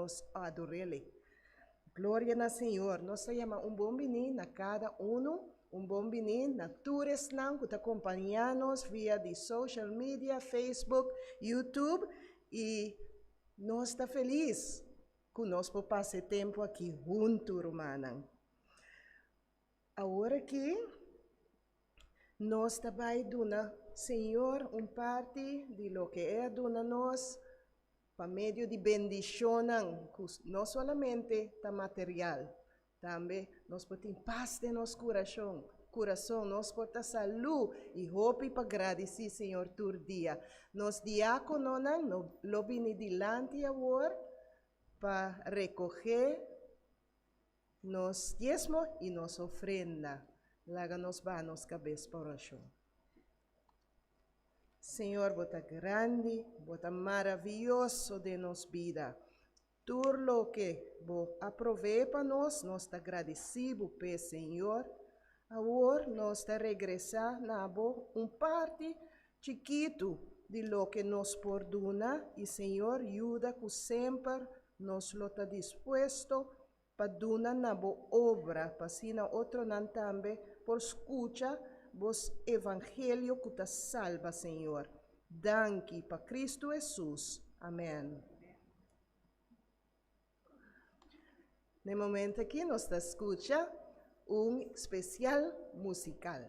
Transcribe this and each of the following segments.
nos ador'Ele. Gloria na Señor. Nos ta yama un bon bini na kada unu, un bon bini na tur esnan ku ta kompañá nos via di social media, Facebook, YouTube i nos ta felis ku nos por pasa e tempu aki huntu rumannan. Awor aki nos ta bai duna Señor un parti di loke E a duna nos pa medio di bendishonnan ku no solamente ta material, tambe nos por tin pas den nos kurashon, kurason, nos por ta salú i hopi pa gradisí Señor tur dia. Nos diákononan no lo bini dilanti awor pa rekohé nos diesmo i nos ofrenda. Laga nos baha nos kabes pa orashon. Señor, bo ta grandi, bo ta maravioso den nos bida. Tur loke bo a proveé pa nos, nos ta gradisí bo p'e, Señor. Awor nos ta regresá na bo un parti chikitu di loke nos por duna i, Señor, yuda ku semper nos lo ta dispuesto pa duna na bo obra pa asina otronan tambe por skucha bo evangelio ku ta salba, Señor. Danki pa Cristo Hesus. Amen. Na e momento aki nos ta skucha un spesial musikal.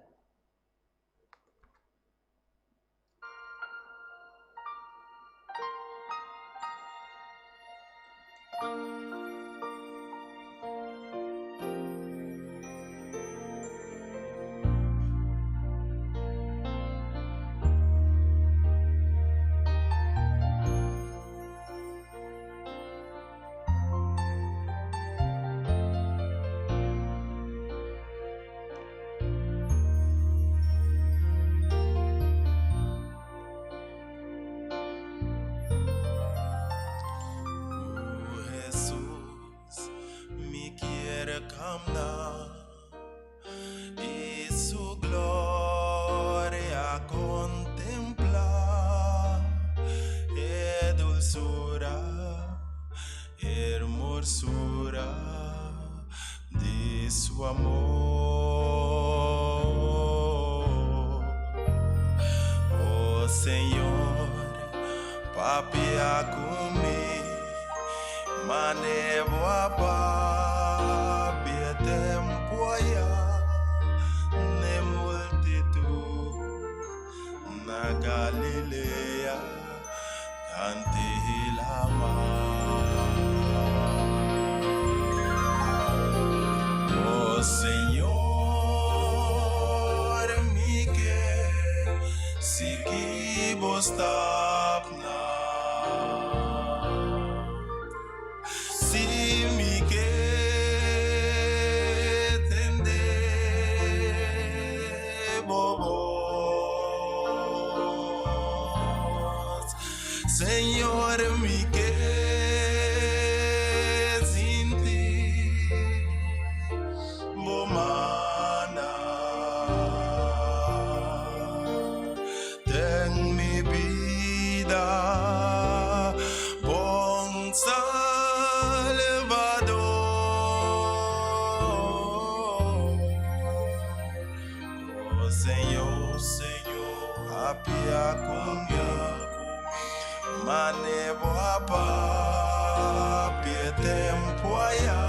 Ku Hesus mi kier kamna i su gloria kontemplá, e dulsura, hermosura di su amor. Oh Señor, papia ku mi, mane bo a papia tempu aya n'e multitud na Galilea. Oh Señor, mi ke sigui bo stapnan. Si mi ke tende bo bos. Señor mi ke sinti bo mana den mi bida bon Salvador. Oh Señor, Señor, papia ku mi, mane bo a papia tempu aya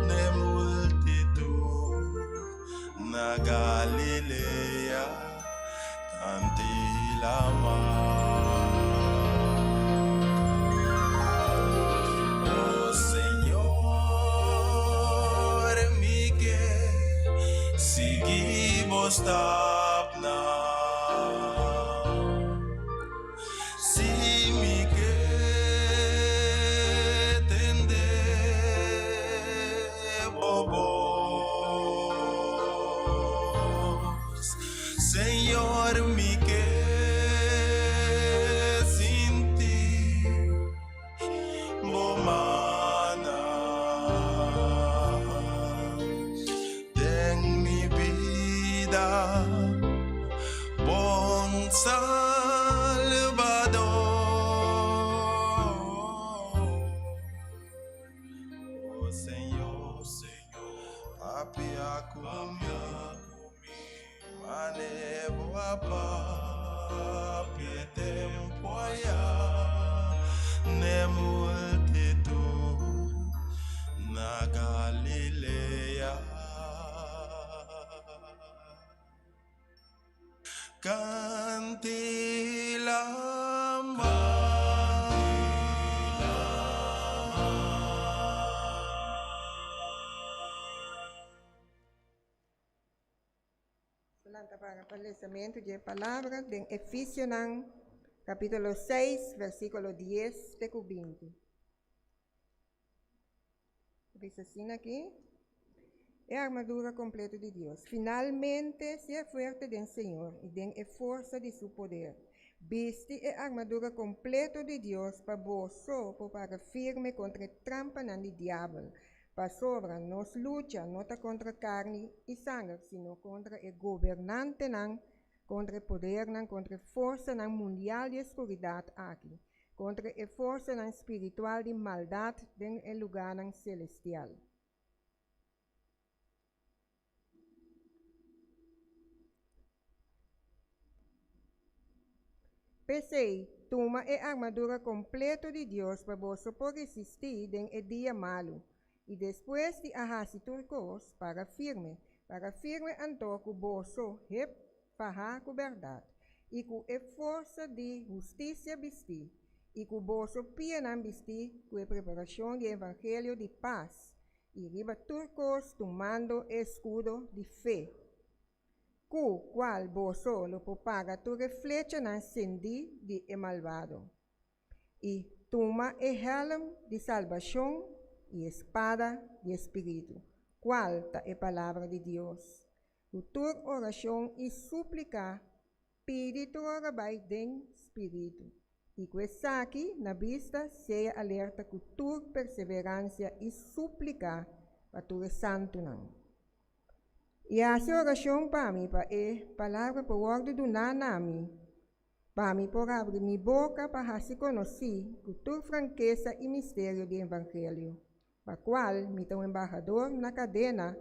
n'e multitud na Galilea tanti lama. Oh Señor, mi ke sigui bo stapnan. Si mi ke tende bo bos, Señor, mi ke sinti bo mana den mi bida. ku mi, mane bo a papia e tempu ayá n'e multitut na Galilea. Kanti lama. Lanta para pa lesamentu dje palabra den Efisionan kapítulo 6, versíkulo 10 te ku 20. Bisa asina aki, E armadura kompleto di Dios. Finalmente, sea fuerte den Señor i den e forsa di su poder. Bisti e armadura kompleto di Dios pa boso por para firme kontra e trampanan di Diabel. Pasobra nos lucha no ta kontra karni i sanger, sino kontra e gobernantenan, kontra e podernan, kontra e forsanan mundial di e skuridat aki, kontra e forsanan spiritual di maldat den e lugánan selestial. P'esei, tuma e armadura kompleto di Dios pa boso por resistí den e dia malu, i despues di a hasi tur kos, para firme. Para firme anto ku boso hep fahá ku bèrdat, i ku e forsa di hustisia bistí, i ku boso pianan bistí ku e preparashon di e evangelio di pas, i riba tur kos tumando e eskudo di fe, ku kual boso lo por paga tur e flechanan sendí di e malbado, i tuma e hèlm di salbashon i e spada di e spiritu, kual ta e palabra di Dios. Ku tur orashon i súplika, pidi tur ora bai den spiritu, i ku esaki na bista sea alerta ku tur perseveransia i súplika pa tur e santunan. I hasi orashon pa mi pa e palabra por wòrdu duná na mi, pa mi por abri mi boka pa hasi konosí ku tur frankesa i misterio di evangelio, pa kual mi ta un embahador na kadena,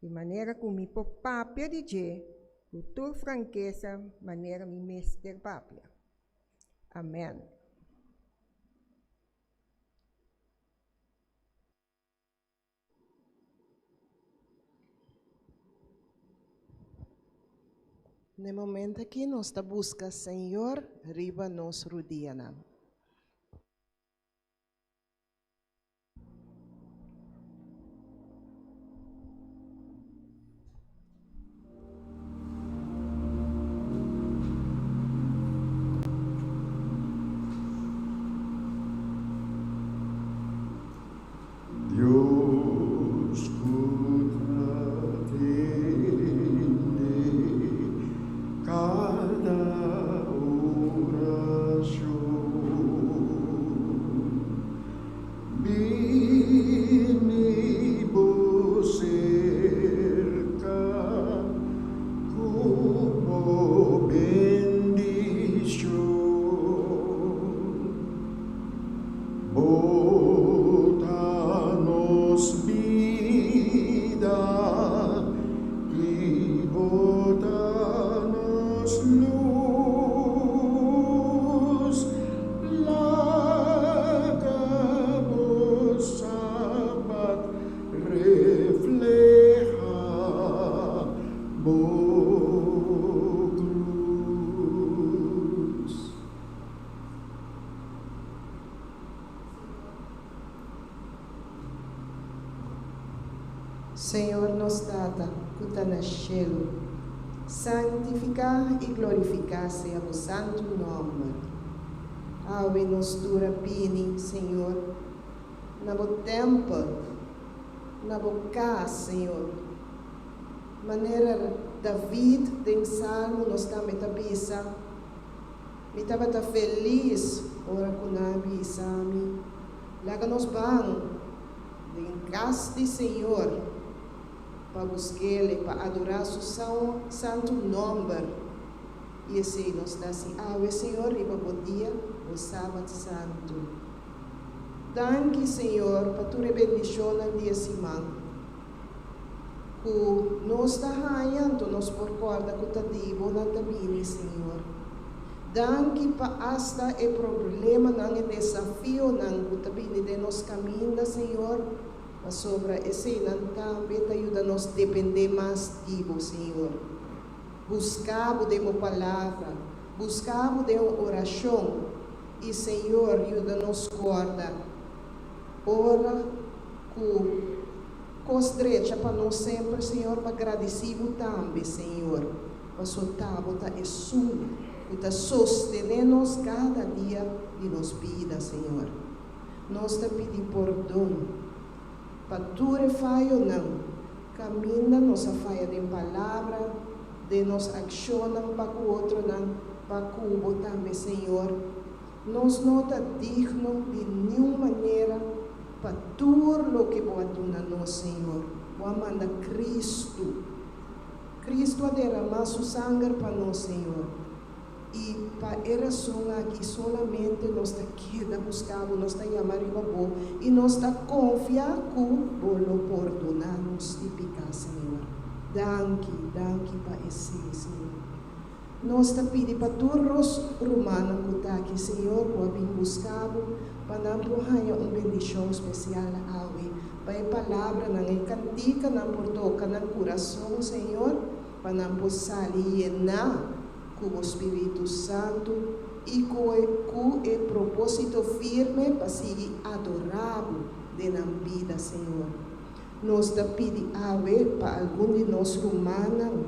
di manera ku mi por papia di dje ku tur frankesa manera mi mester papia. Amèn. Na e momento aki nos ta buska Señor riba nos rudianan. Dios ku ta tende kada orashon, bini bo serka ku bo bendishon. Bo ta nos bida i bo ta nos lus. Laga bo Sabat refleha bo krus. Señor nos Tata, ku ta na shelu, santifiká i glorifiká sea bo santu nòmber. Awe nos tur a bini, Señor, na bo tèmpel, na bo kas, Señor. Manera David den Salmo nos tambe ta bisa, Mi tabata felis ora ku nan a bisa mi, Laga nos ban den kas di Señor pa busk'El, pa adorá Su santu nòmber. I esei nos ta hasi awe, Señor, riba Bo dia, Bo Sabat santu. Danki, Señor, pa tur e bendishonnan di e siman. ku nos ta haña, anto nos por kòrda ku ta di Bo nan ta bini, Señor. Danki pa asta e problemanan, e desafionan ku ta bini den nos kaminda, Señor, pasobra eseinan tambe ta yuda nos dependé mas di Bo, Señor. Buska Bo den Bo Palabra, buska Bo den orashon, i Señor yuda nos kòrda ora ku kos drecha pa nos semper, Señor, pa gradisí Bo tambe, Señor. Paso ta bo ta esun ku ta sostené nos kada dia di nos bida, Señor. Nos ta pidi pordon pa tur e fayonan kaminda nos a faya den palabra, den nos akshonnan pa ku otronan, pa ku bo tambe, Señor. Nos no ta digno di niun manera pa tur loke bo a duna nos, Señor. Bo a manda Kristu. Cristo a derama su sanger pa nos, Señor. Y pa e razon aki solamente nos ta keda busca Bo, nos ta yama riba Bo y nos ta confia cu Bo lo pordona nos di pica, Señor. Danki, danki pa esey, Señor. Nos ta pidi pa tur nos rumannan cu ta aki, Señor, cu a bin busca Bo, pa nan por haña un bendicion special awe. Pa e palabranan, e kantikanan por toka nan kurason, Señor, pa nan por sali yená ku bo Spiritu Santu i ku e ku e propósito firme pa sigui adorá bo den nan bida, Señor. Nos ta pidi awe pa algun di nos rumannan.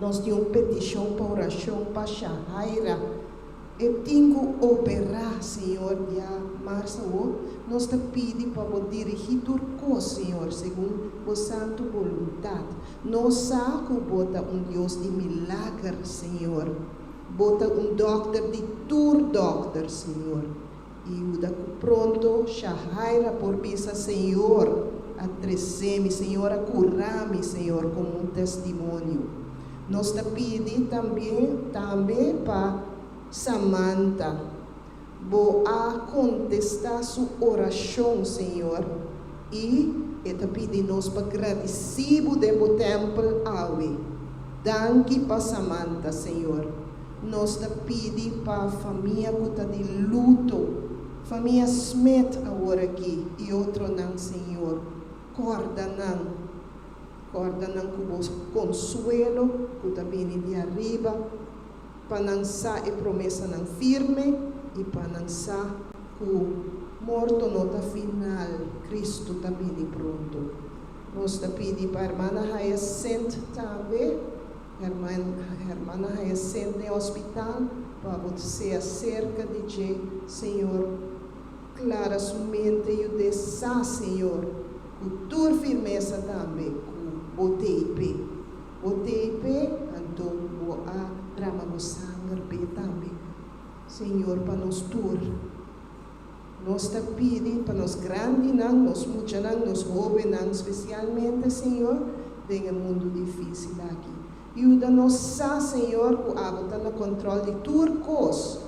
Nos tin un petishon pa orashon pa Shahaira. E tin ku operá, Señor, dia mars awor. Nos ta pidi pa Bo dirigí tur kos, Señor, segun Bo santu boluntat. Nos sa ku Bo ta un Dios di milager, Señor. Bo ta un dòkter di tur dòkter, Señor. I yuda ku pronto Shahaira por bisa, Señor a trese mi, Señor a kura mi, Señor, komo un testimonio. Nos ta pidi tambien tambe pa Samantha. Bo a kontestá su orashon, Señor, i e ta pidi nos pa gradisí Bo den Bo tèmpel awe. Danki pa Samantha, Señor. Nos ta pidi pa famia ku ta di luto, famia Smith awor aki i otronan, Señor, kòrda nan. Kòrda nan ku bo konsuelo ku ta bini di ariba, pa nan sa e promesanan firme i pa nan sa ku morto no ta final, Kristu ta bini pronto. Nos ta pidi pa hermana Hyacinth tambe, hermana Hyacinth den hospital, pa bo sea serka di dje, Señor. Klara su mente yud'é sa, Señor, ku tur firmesa tambe ku Bo t'ei p'e. Bo t'ei p'e, anto Bo a drama Bo sanger p'e tambe, Señor, pa nos tur. Nos ta pidi pa nos grandinan, nos muchanan, nos hóbennan spesialmente, Señor, den e mundu difísil aki. Yuda nos sa, Señor, ku Abo ta na kòntròl di tur kos.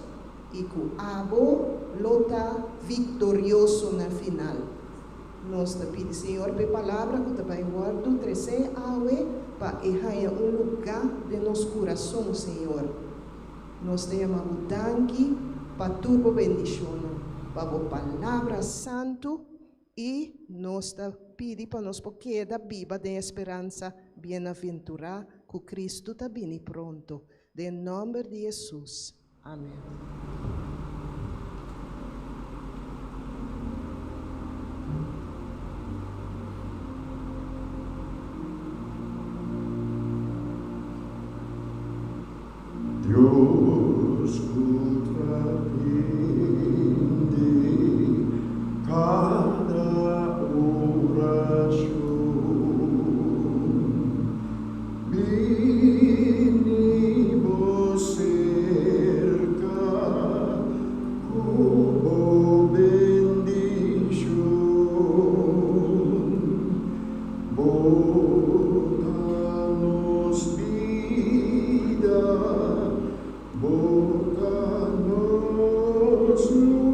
I ku abo lo ta viktorioso na final. Nos ta pidi Señor p'e palabra ku ta bai wòrdu tresé awe pa e haña un lugá den nos kurason, Señor. Nos ta yama Bo danki pa tur Bo bendishonnan, pa Bo palabra santu i nos ta pidi pa nos por keda biba den e speransa bienaventurá ku Kristu ta bini pronto. Den nòmber di Hesus. Amen. Dios ku ta tende kada orashon. Bini bo serka ku bo bendishon. Bo ta nos bida, bo ta nos lus.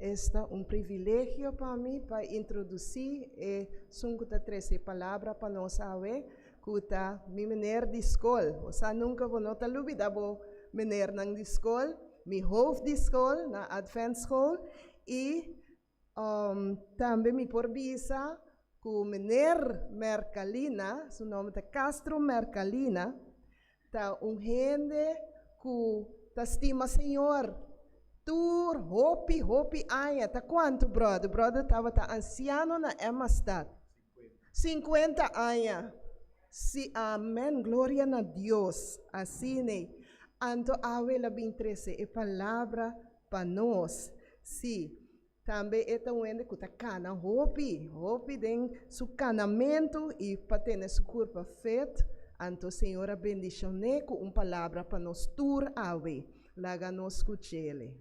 Esta un privilegio pa mi pa introdusí esun ku ta trese e palabra pa nos awe, ku ta mi meneer di skol. Bo sa nunka bo no ta lubida bo meneernan di skol, mi hoofd di skol na Adventschool i tambe mi por bisa ku meneer Mercalina, su nomber ta Castro Mercalina, Ta un hende ku ta stima Señor tur hopi hopi aña. Ta kuantu bròder? Bròder tabata ansiano na Emmastad. Sinkuenta aña. Si, amen, gloria na Dios. Asina. Anto awe el a bin trese e palabra pa nos. Si. Tambe e ta un hende ku ta kana hopi, hopi den su kanamentu i pa tene su kurpa fit. Anto Señor a bendishon'é ku un palabra pa nos tur awe. Laga nos skuch'ele.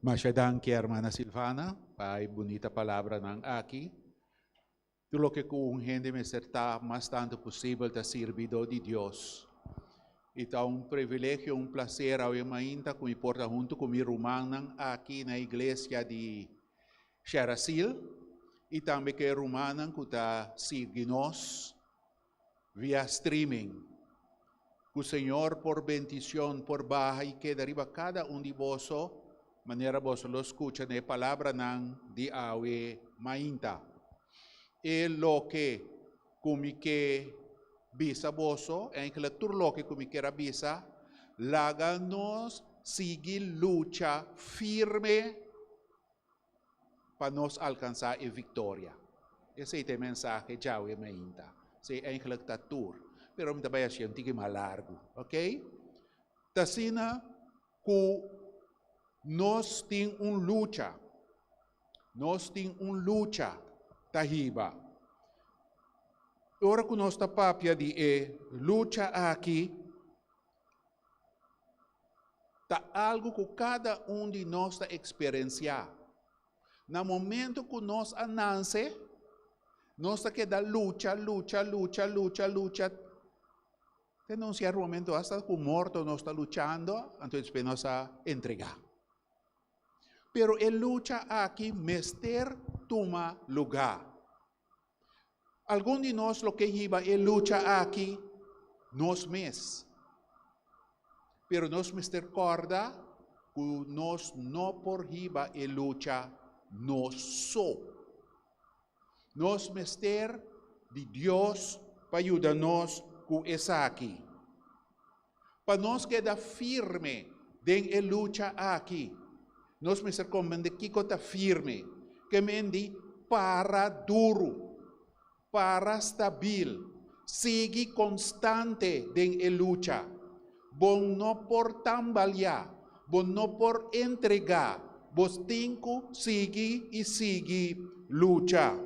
Masha danki hermana Silvana pa e bunita palabranan aki. Tur loke ku un hende mester ta mas tantu posibel ta sirbidó di Dios. I ta un privilegio, un plaser awe mainta ku mi por ta huntu ku mi rumannan aki na iglesia di Sherasil i tambe ku e rumannan ku ta sigui nos via streaming. Ku Señor por bendicion por baha y keda riba cada un di boso manera boso lo scucha na e palabranan di awe mainta. E loke ku mi ke bisa boso, eigenlijk tur loke ku mi kier a bisa, laga nos sigui lucha firme pa nos alkansá e viktoria. Esei ta e mensahe djawe mainta. Esei eigenlijk ta tur. Pero mi ta bai hasié un tiki mas largu, ok? Ta asina ku nos tin un lucha. Nos tin un lucha ta hiba. Ora ku nos ta papia di e lucha aki, Ta algu ku kada un di nos ta eksperensiá. Na momento ku nos a nanse, nos ta keda lucha, lucha, lucha, lucha, lucha. Te na un sierto momento asta ku morto nos ta luchando, anto despues nos a entregá. Pero e lucha aki mester tuma lugá. Algun di nos lo ke hiba e lucha aki nos mes. Pero nos mester kòrda ku nos no por hiba e lucha nos so. Nos mester di Dios pa yuda nos ku esaki. Pa nos keda firme den e lucha aki, nos mester komprende kiko ta firme. Ke men di para duru, para stabil, sigui konstante den e lucha. Bo no por tambaliá, bo no por entregá, bo tin ku sigui i sigui lucha.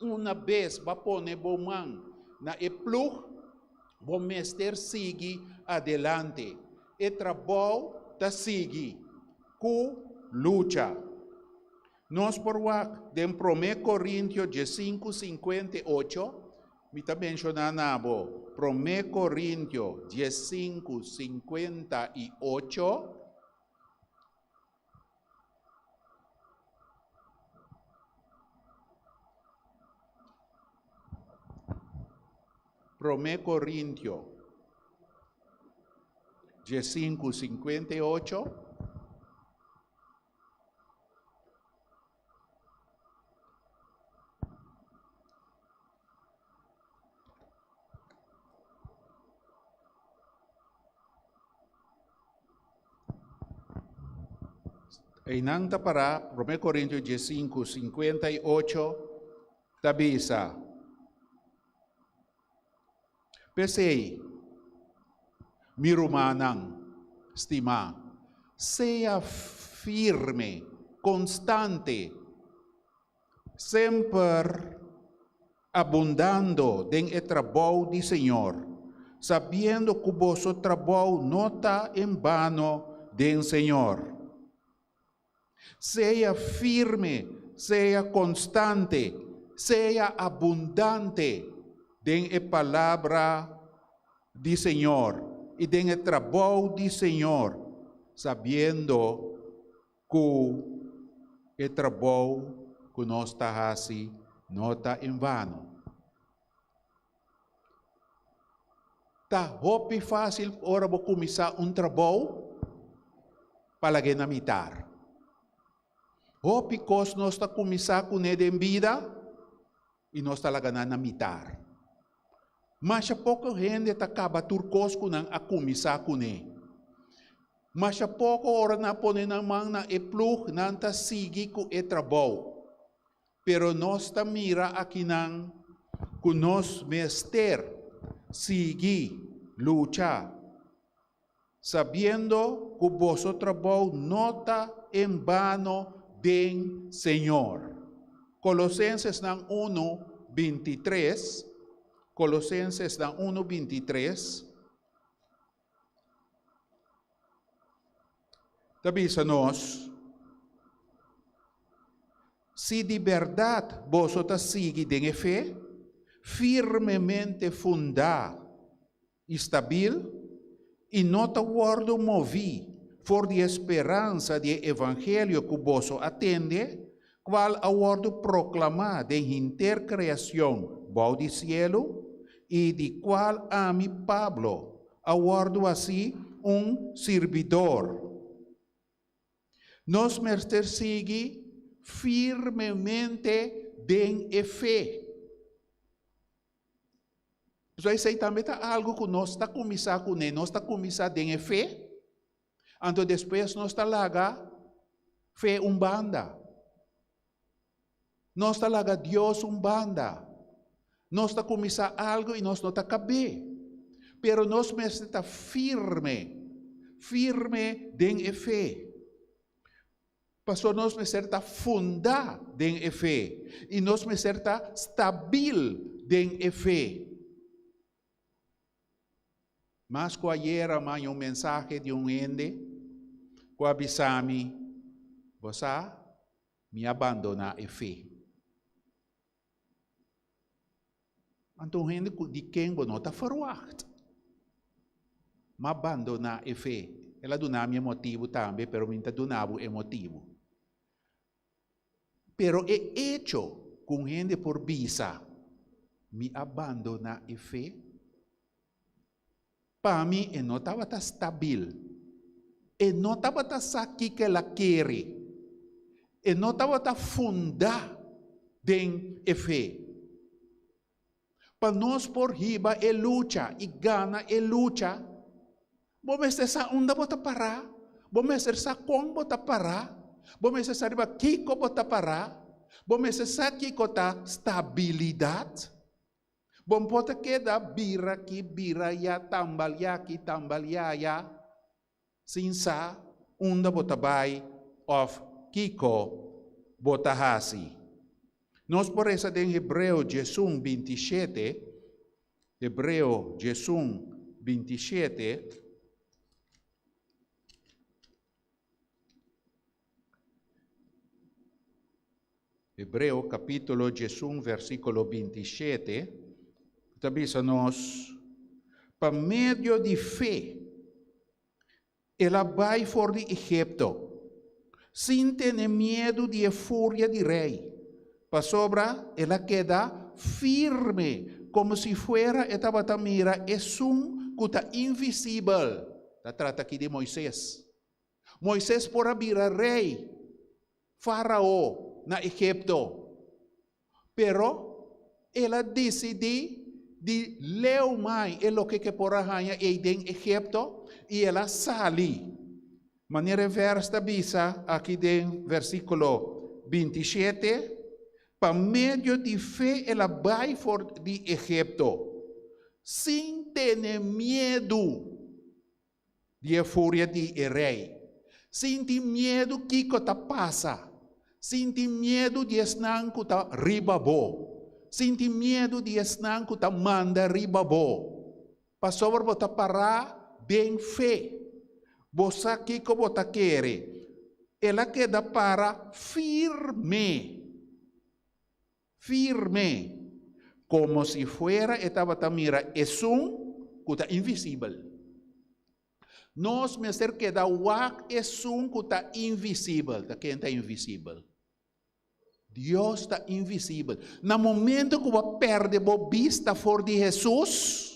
Una bes bo a pone bo man na e plug, bo mester sigui adelante. E trabou ta sigui ku lucha. Nos por wak den Promé Korintio diesinku 58, mi ta menshoná na bo Promé Korintio 15, 58. Promé Korintio 15, 58. Einan ta pará, Promé Korintio 15, 58 ta bisa, P'esei, mi rumannan stimá, sea firme, konstante, Semper abundando den e trabou di Señor, sabiendo ku boso trabou no ta en bano den Señor. Sea firme, sea konstante. sea abundante den e palabra di Señor i den e trabou di Señor, sabiendo ku e trabou ku nos ta hasi no ta en vano. Ta hopi fásil ora bo kuminsá un trabou pa lag'é na mitar. Hopi kos nos ta kuminsá kuné den bida i nos ta laga nan na mitar. Masha poko hende ta kaba tur kos ku nan a kuminsá kuné. Masha poko ora nan a pone nan man na e plug nan ta sigui ku e trabou. Pero nos ta mira akinan ku nos mester sigui lucha, sabiendo ku boso trabou no ta en bano den Señor. Kolosensesnan unu, bintitres, Kolosensesnan unu, bintitres, ta bisa nos, Si di bèrdat boso ta sigui den e fe, firmemente fundá i stabil, i no ta wòrdu moví for di e speransa di e evangelio ku boso a tende, kual a wòrdu proklamá den henter kreashon bou di sielu, i di kual ami, Pablo, a wòrdu hasí un sirbidor. Nos mester sigui firmemente den e fe. Pasobra esei tambe ta algu ku nos ta kuminsá kuné, nos ta kuminsá den e fe, anto despues nos ta laga fe un banda. Nos ta laga Dios un banda. Nos ta kuminsá algu i nos no ta kab'é. Pero nos mester ta firme, firme den e fe. Pasobra nos mester ta fundá den e fe i nos mester ta stabil den e fe. Mas ku ayera mi haña un mensahe di un hende ku a bisa mi, Bo sa, Mi a bandoná e fe. Anto un hende ku di ken bo no ta ferwagt. M'a bandoná e fe. El a duna mi e motibu tambe, pero mi ta duna bo e motibu. Pero e echo ku un hende por bisa, Mi a bandoná e fe, Pa mi e no tabata stabil. E no tabata sa kiko el a kere. E no tabata fundá den e fe. Pa nos por hiba e lucha i gana e lucha, bo mester sa unda bo ta pará, bo mester sa kon bo ta pará, bo mester sa riba kiko bo ta pará, bo mester sa kiko ta stabilidat. Bo por ta keda bira aki, bira aya, tambalia aki, tambalia aya, sin sa unda bo ta bai òf kiko bo ta hasi. Nos por resa den Hebreo diesun bintishete, Hebreo diesun bintishete. Hebreo capítulo 11, versículo 27, ta bisa nos, pa medio di fe, el a bai for di Egipto, sin tene miedu di e furia di rei, pasobra el a keda firme, komo si fuera e tabata mira esun ku ta invisibel. Ta trata aki di Moises. Moises por a bira rei, Fárao, na Egipto. Pero el a disidí di leu mai e loke ke por a haña ei den Egipto i el a sali. Manera e vèrs ta bisa aki den versíkulo 27, Pa medio di fe el a bai for di Egipto, sin tene miedu. Di e furia di e rei. Sin tin miedu kiko ta pasa. Sin tin miedu di esnan ku ta riba bo. Sin tin miedu di esnan ku ta manda riba bo. Pasobra bo ta pará den fe. Bo sa kiko bo ta kere. El a keda para firme. Firme, komo si fuera e tabata mira esun ku ta invisibel. Nos mester keda wak esun ku ta invisibel. Ta ken ta invisibel? Dios ta invisibel. Na momento ku bo perde bo bista for di Hesus,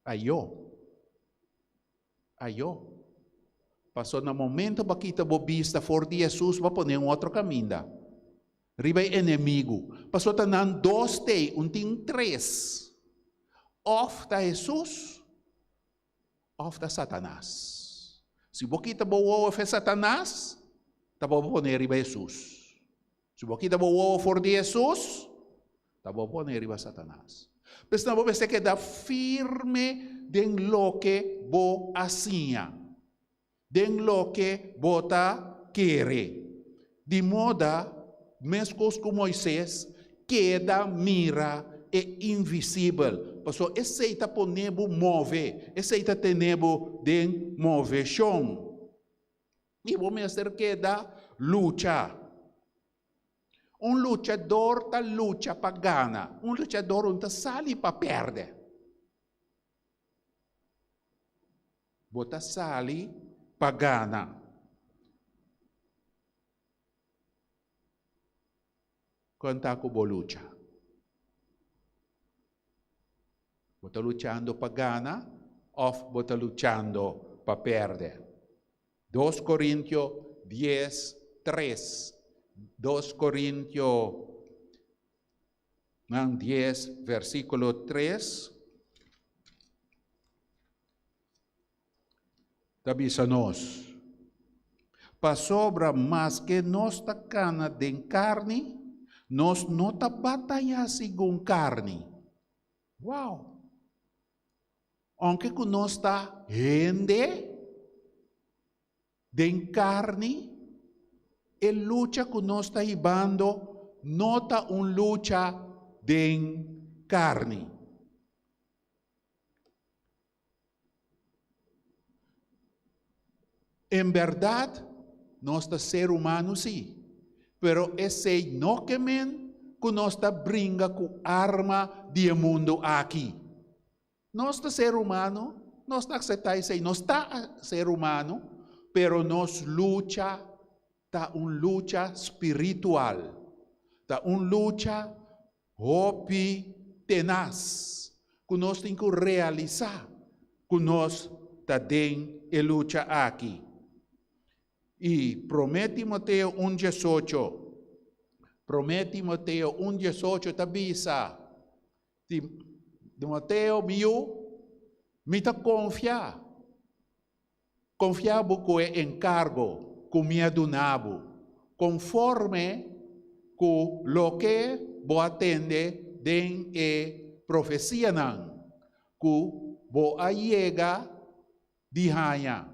ayo. Ayo. Paso na momento bo kita bo bista for di Hesus, bo pone un otro kaminda. Riba e enemigu. Paso ta nan dos tei, un tin tres. Of ta Hesus, of ta Satanas. Si bo kita bo wowo fe Satanas, ta bo pone riba Hesus. Si bo kita bo wowo for di Hesus, Ta bo pone riba Satanas. Pues bo mester keda firme den loke bo a siña, den loke bo ta kere. Di moda, meskos ku Moises, keda mira e invisibel, pasobra esei ta pone bo move, esei ta tene bo den moveshon. I bo mester keda lucha. Un luchador ta lucha pa gana, un luchador no ta sali pa pèrdè. Bo ta sali pa gana. Kon ta ku bo lucha? Bo ta luchando pa gana òf bo ta luchando pa pèrdè? Dos Korintio dies, tres. Dos Korintio nan dies, versíkulo tres. Ta bisa nos, Pasobra maske nos ta kana den karni, nos no ta batayá segun karni. Wow! Ounke ku nos ta hende den karni, e lucha ku nos ta hibando no ta un lucha den karni. En bèrdat, nos ta ser humano sí, pero esei no ke men ku nos ta bringa ku arma di e mundu aki. Nos ta ser humano, nos ta akseptá esei, nos ta ser humano, pero nos lucha ta un lucha spiritual, ta un lucha Hopi tenas ku nos tin ku realisá ku nos ta den e lucha aki. I Promé Timoteo un diesocho, Promé Timoteo un diesocho ta bisa, Timoteo, mi yu, mi ta konfia, konfia bo ku e enkargo ku mi a duna bo, konforme ku loke bo a tende den e profesianan ku bo a yega di haña.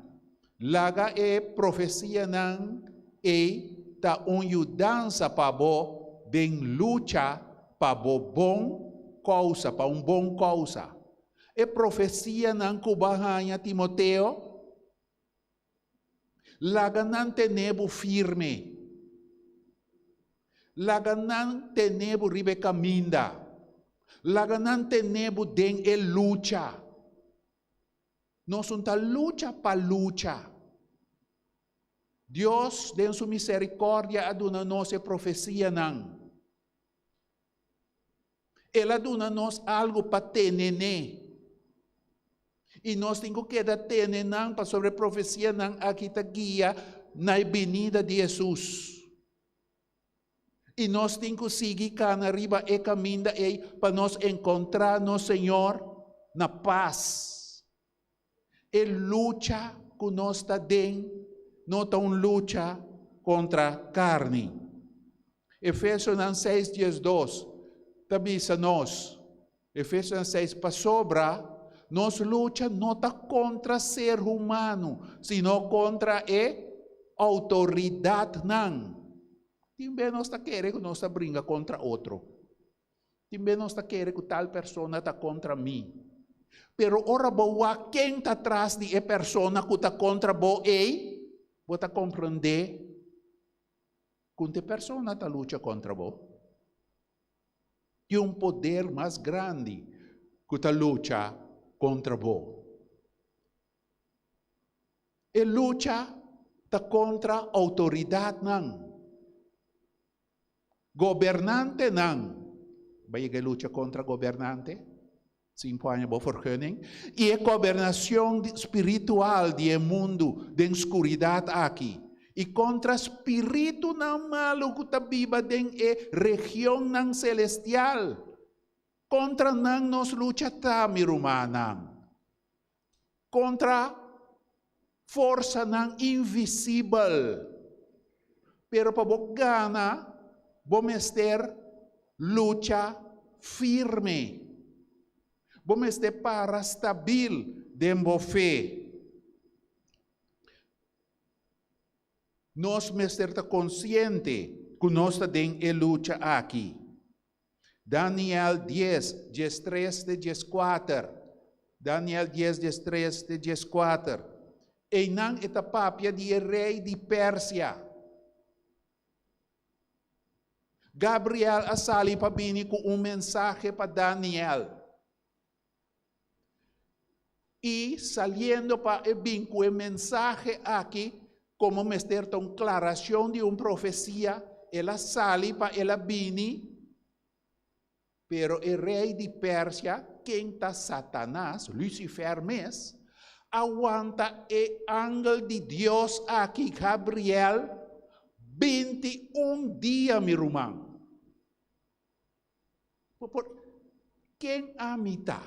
Laga e profesianan ei ta un yudansa pa bo den lucha pa bo bon kousa, pa un bon kousa. E profesianan ku bo a haña, Timoteo, laga nan tene bo firme. Laga nan tene bo riba e kaminda. Laga nan tene bo den e lucha. Nos no ta lucha pa lucha. Dios den su misericordia a duna nos e profecianan. El a duna nos algo pa tene ne. I nos tin ku keda tene nan pasobra e profecianan aki ta guia na e binida di Hesus. I nos tin ku sigui kana riba e kaminda ei pa nos enkontrá nos Señor na pas. E lucha ku nos ta den no ta un lucha kontra karni. Efesonan seis diesdos ta bisa nos, Efesonan seis, pasobra nos lucha no ta kontra ser humano, sino kontra e outoridatnan. Tin bes nos ta kere ku nos ta bringa kontra otro. Tin bes nos ta kere ku tal persona ta kontra mi. Pero ora bo wak ken ta tras di e persona ku ta kontra bo ei, bo ta komprendé ku e persona ta lucha kontra bo. Tin un poder mas grandi ku ta lucha kontra bo. E lucha ta kontra outoridatnan, gobernantenan. Bo a yega e lucha kontra gobernante? Sin por haña bo vergunning. I e gobernashon spiritual di e mundu den skuridat aki. I kontra spiritunan malu ku ta biba den e regionnan selestial. Kontra nan nos lucha ta, mi rumannan. Kontra forsanan invisibel. Pero pa bo gana, bo mester lucha firme. Bo mester para stabil den bo fe. Nos mester ta konsiente ku nos ta den e lucha aki. Daniel dies, diestres te dieskuater. Daniel dies, diestres te dieskuater. Einan e ta papia di e rei di Persia. Gabriel a sali pa bini ku un mensahe pa Daniel. I saliendo pa e bin ku e mensahe aki, komo mester ta un klarashon di un profesia, el a sali pa el a bini, pero e rei di Persia, ken ta Satanas, Lucifer mes, a wanta e angel di Dios aki, Gabriel, 21 dia, mi ruman. Bo por, Ken ami ta?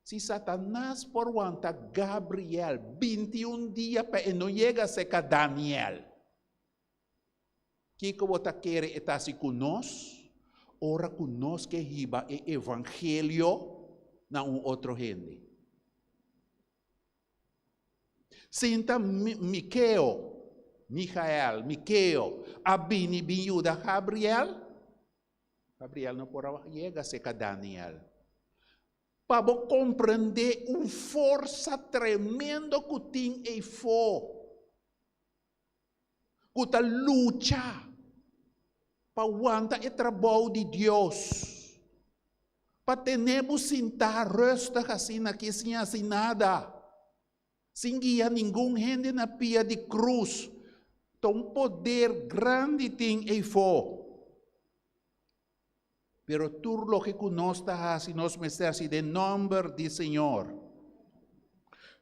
Si Satanas por wanta Gabriel 21 dia pa e no yega serka Daniel, kiko bo ta kere e ta hasi ku nos ora ku nos ke hiba e evangelio na un otro hende? Sinta Mikeo, Michael, Mikeo, a bini bin yuda Gabriel, Gabriel no por a yega serka Daniel. Pa bo komprendé un forsa tremendo ku tin eifó, ku ta lucha pa wanta e trabou di Dios, pa tene bo sintá rustig asina aki sin hasi nada, sin guia ningun hende na pia di krus. Ta un poder grandi tin eifó. Pero tur loke ku nos ta hasi, nos mester hasi den nòmber di Señor.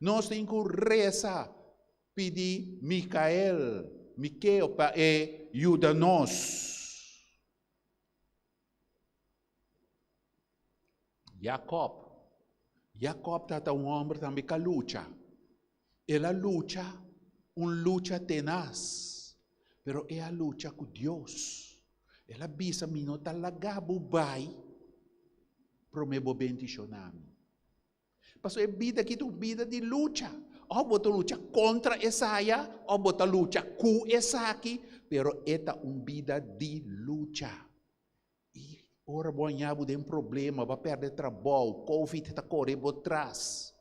Nos tin ku resa pidi Mikael, Mikeo, pa e yuda nos. Jakòb. Jakòb tabata un hòmber tambe ku a lucha. El a lucha un lucha tenas, pero e a lucha ku Dios. El a bisa, Mi no ta laga bo bai promé bo bendishoná mi. Pasobra e bida aki ta un bida di lucha. Òf bo ta lucha kontra esaya, òf bo ta lucha ku esaki, pero e ta un bida di lucha. I ora bo haña bo den problema, bo a pèrdè trabou, covid ta kore bo tras,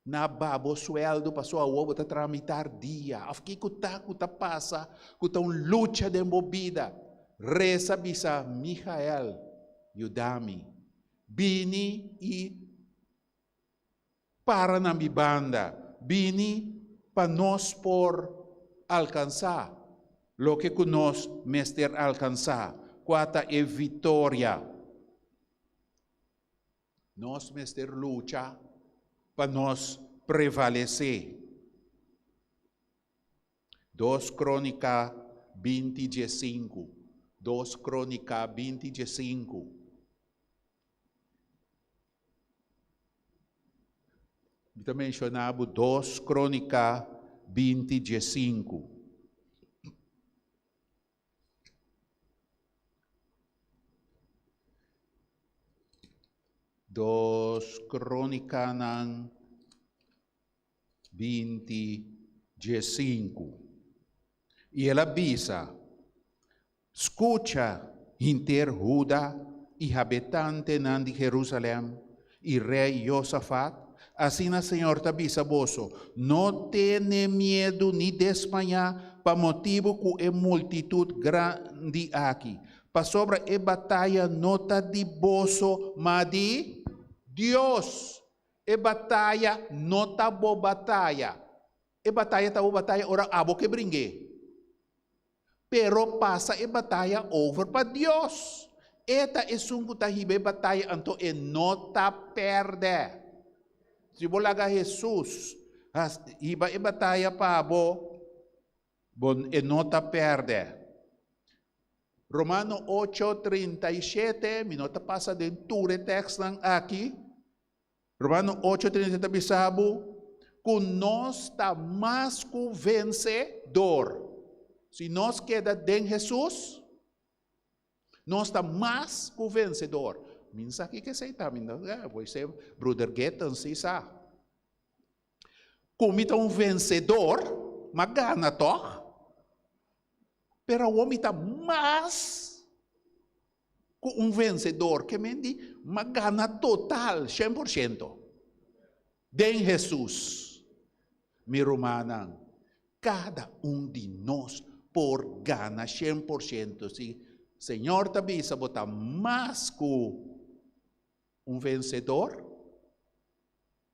na ba bo suèldu pasobra awor bo ta traha mitar dia, òf kiko ta ku ta pasa ku ta un lucha den bo bida, resa bisa, Michael, yuda mi. Bini i para na mi banda. Bini pa nos por alkansá loke ku nos mester alkansá, kua ta e vitoria. Nos mester lucha pa nos prevalesé. Dos Krónika 20 diesinku. Dos Krónika 20 diesinku. Mi ta menshoná bo Dos Krónika 20 diesinku. Dos Krónikanan 20 diesinku. I el a bisa, Skucha, hinter Huda i habitantenan di Jerusalèm, i rei Josafat, asina señor ta bisa boso, No tene miedu ni desmayá pa motibu ku e multitut grandi aki. Pasobra e bataya no ta di boso, ma di Dios. E bataya no ta bo bataya. E bataya ta bo bataya ora abo ke bring'é. Pero pasa e bataya over pa Dios. E ta esun ku ta hiba e bataya, anto e no ta pèrdè. Si bo laga Hesus hiba e bataya pa bo, bo e no ta pèrdè. Romano ocho, 37, mi no ta pasa den tur e tèkstnan aki. Romano ocho, 37 ta bisa bo ku nos ta mas ku vensedor. Si nos keda den Hesus, nos ta mas ku vensedor. Mi no sa kiko esei ta, mi no sa, bo esei Bruder Gittens si sa. Ku mi ta un vensedor, m'a gana tòg? Pero awor mi ta mas ku un vensedor, ke men di m'a gana total, shen por shento, den Hesus. Mi rumannan, kada un di nos por gana shen por shento si Señor ta bisa bo ta mas ku un vensedor.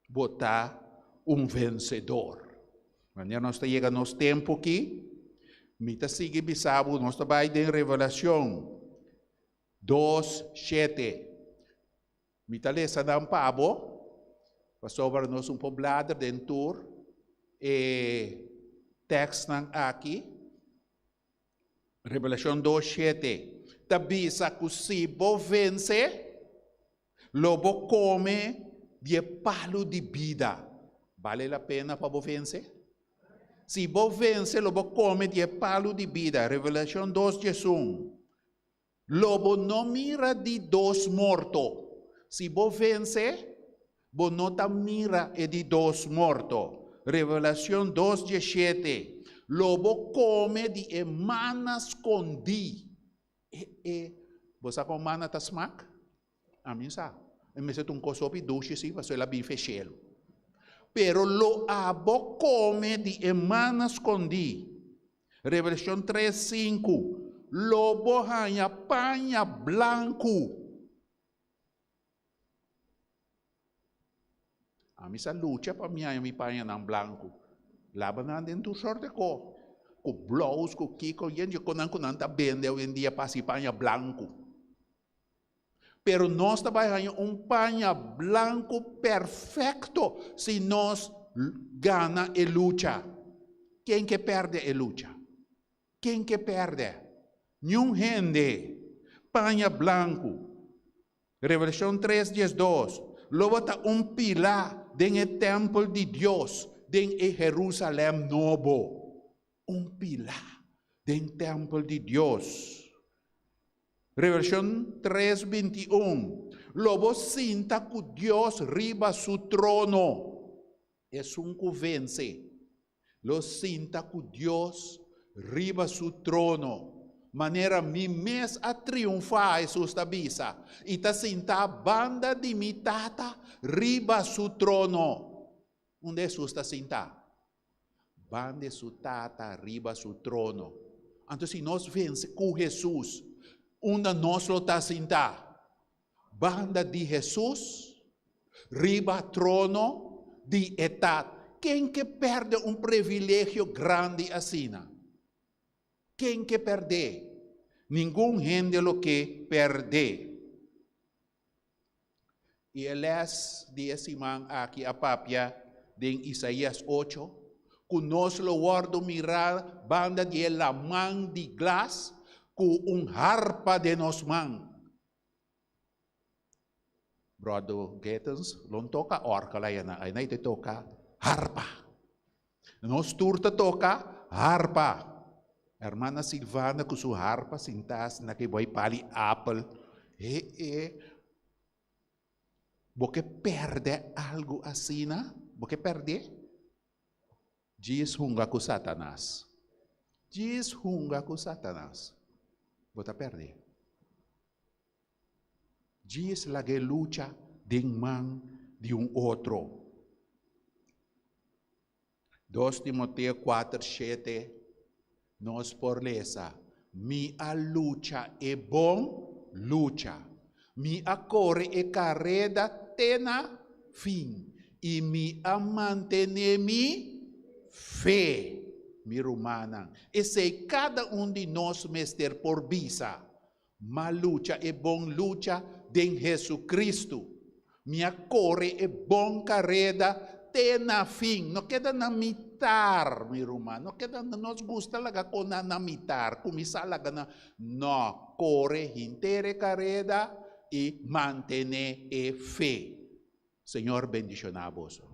Bo ta un vensedor. Wanneer nos ta yega nos tempu aki, mi ta sigui bisa bo, nos ta bai den Revelacion dos, shete. Mi ta lesa nan pa bo, pasobra nos un por blader den tur e tekstnan aki. Revelacion dos, shete ta bisa ku si bo vense, Lo bo come di e palu di bida. Bale la pena pa bo vence? Si bo vence, lo bo come di e palu di bida. Revelacion dos diesun. Lo bo no mira di dos morto. Si bo vence, bo no ta mira e di dos morto. Revelacion dos diesshete. Lo bo come di e mana scondi. E, e, bo sa con mana ta smak? Ami sa. E mester ta un kos hopi dushi si, pasobra el a bin fe shelu. Pero lo abo kome di e mana skondí. Revelashon tres, sinku, Lo bo haña paña blanku. Ami sa lucha pa mi haña mi pañanan blanku. Laba nan den tur sort de ko. Ku blous, ku kiko, yen dje konan ku nan ta bende awendia pa hasi paña blanku. Pero nos ta bai haña un paña blanku perfekto si nos gana e lucha. Ken ke pèrdè e lucha? Ken ke pèrdè? Niun hende. Paña blanku. Revelashon tres diesdos, Lo bo ta un pilá den e tèmpel di Dios den e Herusalèm nobo. Un pilá den tèmpel di Dios. Revelashon tres 21, Lo bo sinta ku Dios riba su trono. Esun ku vense lo sinta ku Dios riba su trono. Manera mi mes a triunfá, Hesus ta bisa, i ta sintá banda di mi Tata riba su trono. Unda Hesus ta sintá? Banda su Tata riba su trono. Anto si nos vense ku Hesus, unda nos lo ta sintá? Banda di Hesus riba trono di e Tata. Ken ke pèrdè un privilegio grandi asina? Ken ke pèrdè? Ningun hende lo ke pèrdè. I e lès di e siman aki a papia den Isaías ocho, ku nos lo wòrdu mirá banda di e laman di glas ku un harpa den nos man. Bròder Gittens lo no toka òrgel ayana, ayana e ta toka harpa. Nos tur ta toka harpa. Hermana Silvana ku su harpa sintá asina ke bai pali apel. He e. Bo ke pèrdè algu asina? Bo ke pèrdè? Djis hunga ku Satanas. Djis hunga ku Satanas. Bo ta pèrdè. Djis lag'é lucha den man di un otro. Dos Timoteo kuater shete nos por lesa. Mi a lucha e bon lucha. Mi a kore e kareda te na fin, i mi a mantené mi fe. Mi rumannan, esei kada un di nos mester por bisa, M'a lucha e bon lucha den Jesucristo. Mi a kore e bon kareda te na fin. No keda na mitar, mi ruman. No keda, nos gusta laga kona na mitar, kuminsá laga na. No, kore henter e kareda i mantené e fe. Señor bendishoná boso.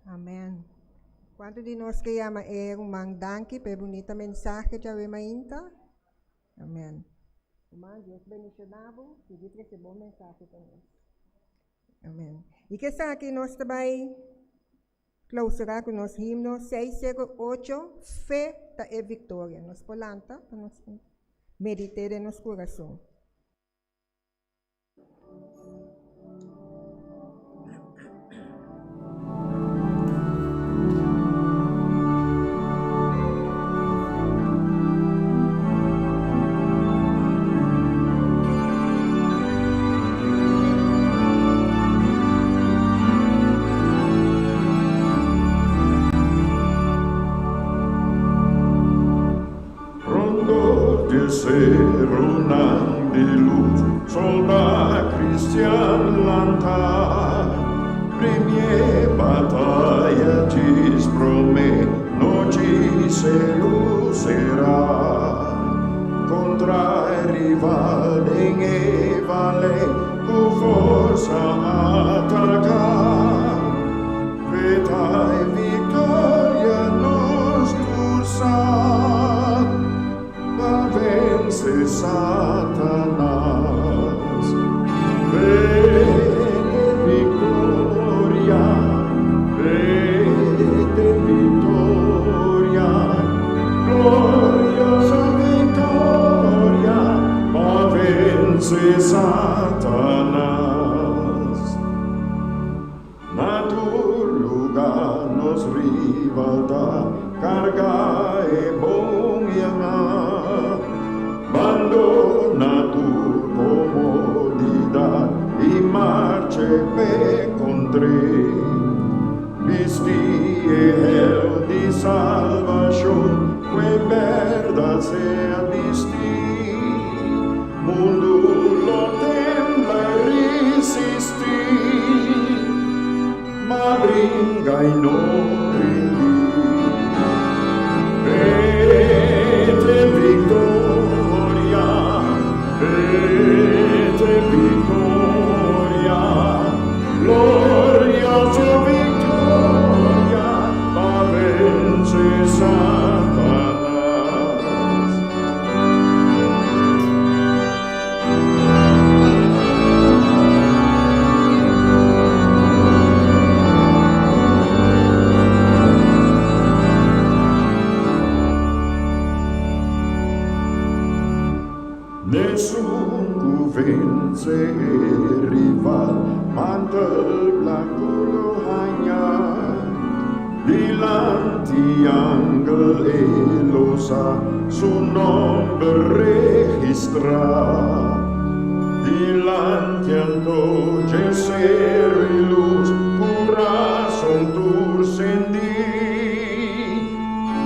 Amen. Kuantu di nos ke yama e ruman danki pa e bunita mensahe djawe mainta? Amen. Ruman, Dios bendiciona bo. Sigui trece bon mensahe pa nos. Amen. Y ke esaki nos ta bay clausura cu nos himno 608, Fe ta e victoria. Nos por lanta pa nos medite den nos curason. Rondo dje serunan di lus, solda cristian lanta. Primié bataya djis promé nochi selu será. Contra e rival den e vale cu forsa ataca. Fe ta e victoria nos tur sa pa vence Satanas. Fe t'e victoria, fe t'e victoria, gloriosa victoria pa vence Satanas. Na tur lugá nos rival ta karga e bon yamá. Bandoná tur komodidat i march'é p'e kontr'é. Bisti e hèl di salbashon ku e bèrdat sea bistí. Mundu lo tembla i risistí, ma bringa i no rindí. Esun ku vense e rival, mantel blanku lo haña. Dilanti angel e lo sa su nòmber registrá. Dilanti anto dje seru i lus, kurason tur sendí.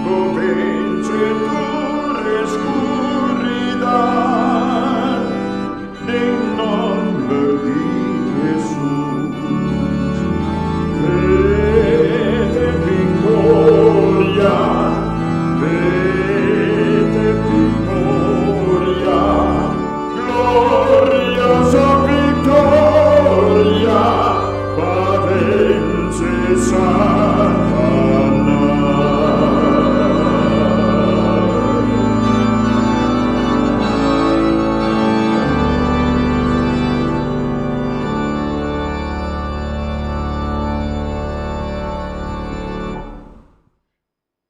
Bo vence tur escuridat den nomber di Jesus. Vete victoria, vete victoria, gloriosa victoria, pa vence Satanas.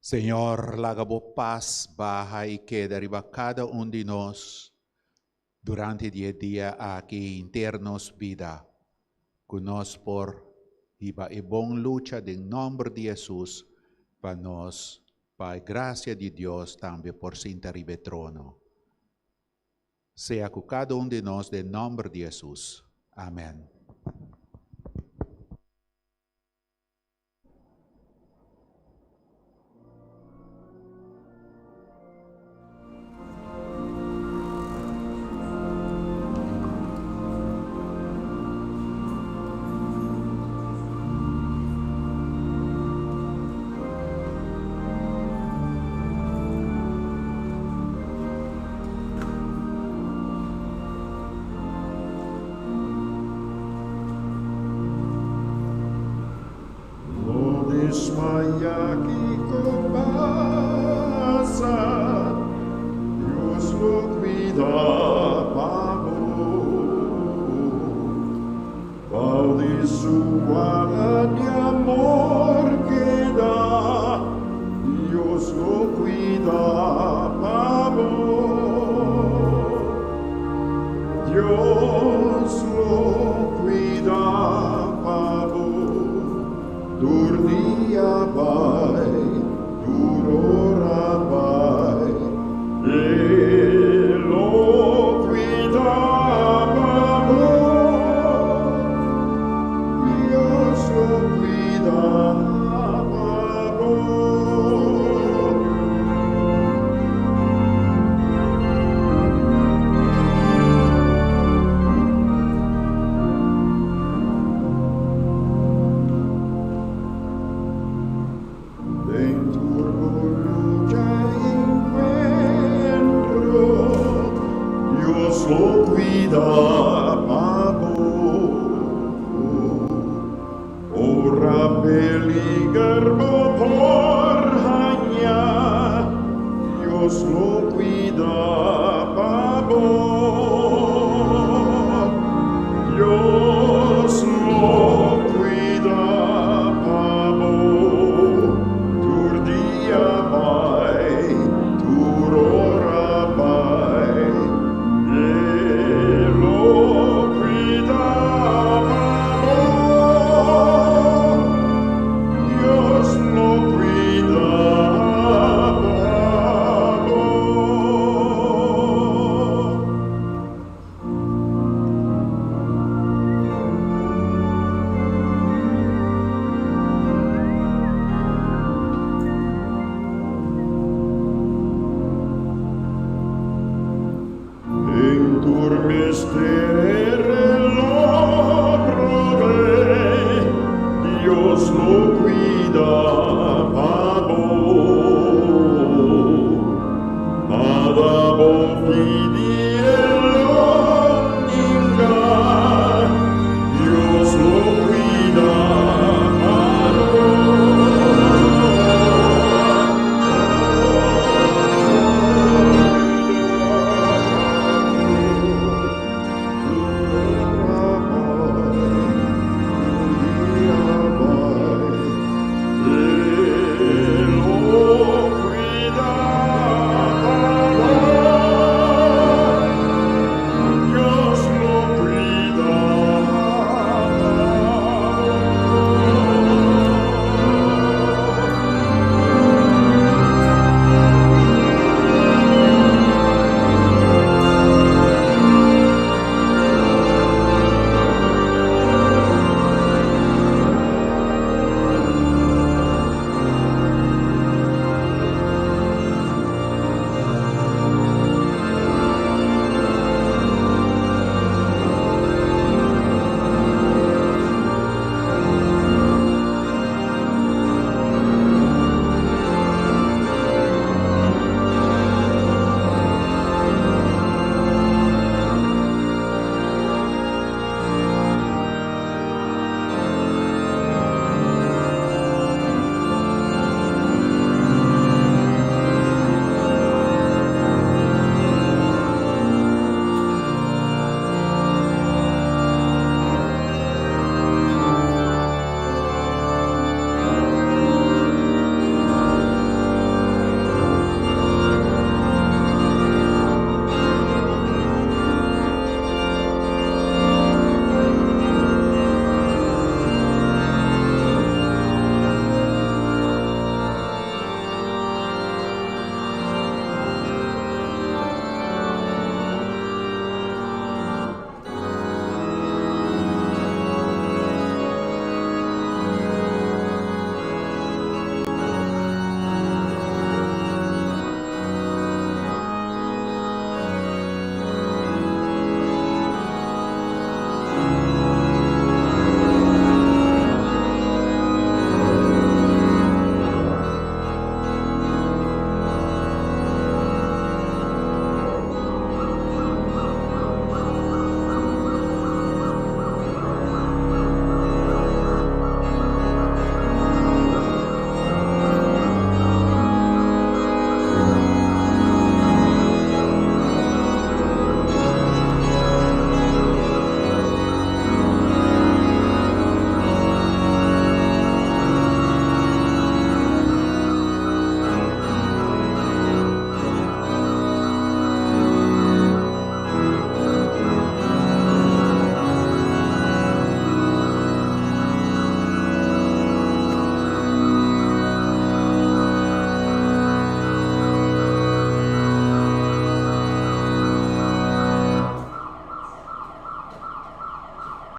Señor, laga bo pas baha i keda riba kada un di nos durante di e dia aki henter nos bida, ku nos por hiba e bon lucha den nòmber di Hesus pa nos, pa e grasia di Dios tambe por sinta riba e trono. Sea ku kada un di nos den nòmber di Hesus. Amèn. No desmaya kiko pasa, Dios lo cuida pa bo. Bou di su ala di amor keda, Dios lo cuida pa bo. Dios lo cuida pa bo, tur dia bai, tur ora bai, E lo cuida pa bo, Dios lo cuida pa bo. Den tur bo lucha i enkuentro, Dios lo kuida pa bo. Ora peliger bo por haña, Dios lo kuida pa bo. Dios lo kuida pa bo, tur dia bai, tur ora bai, E lo kuida pa bo, Dios lo kuida pa bo. Den tur misterio.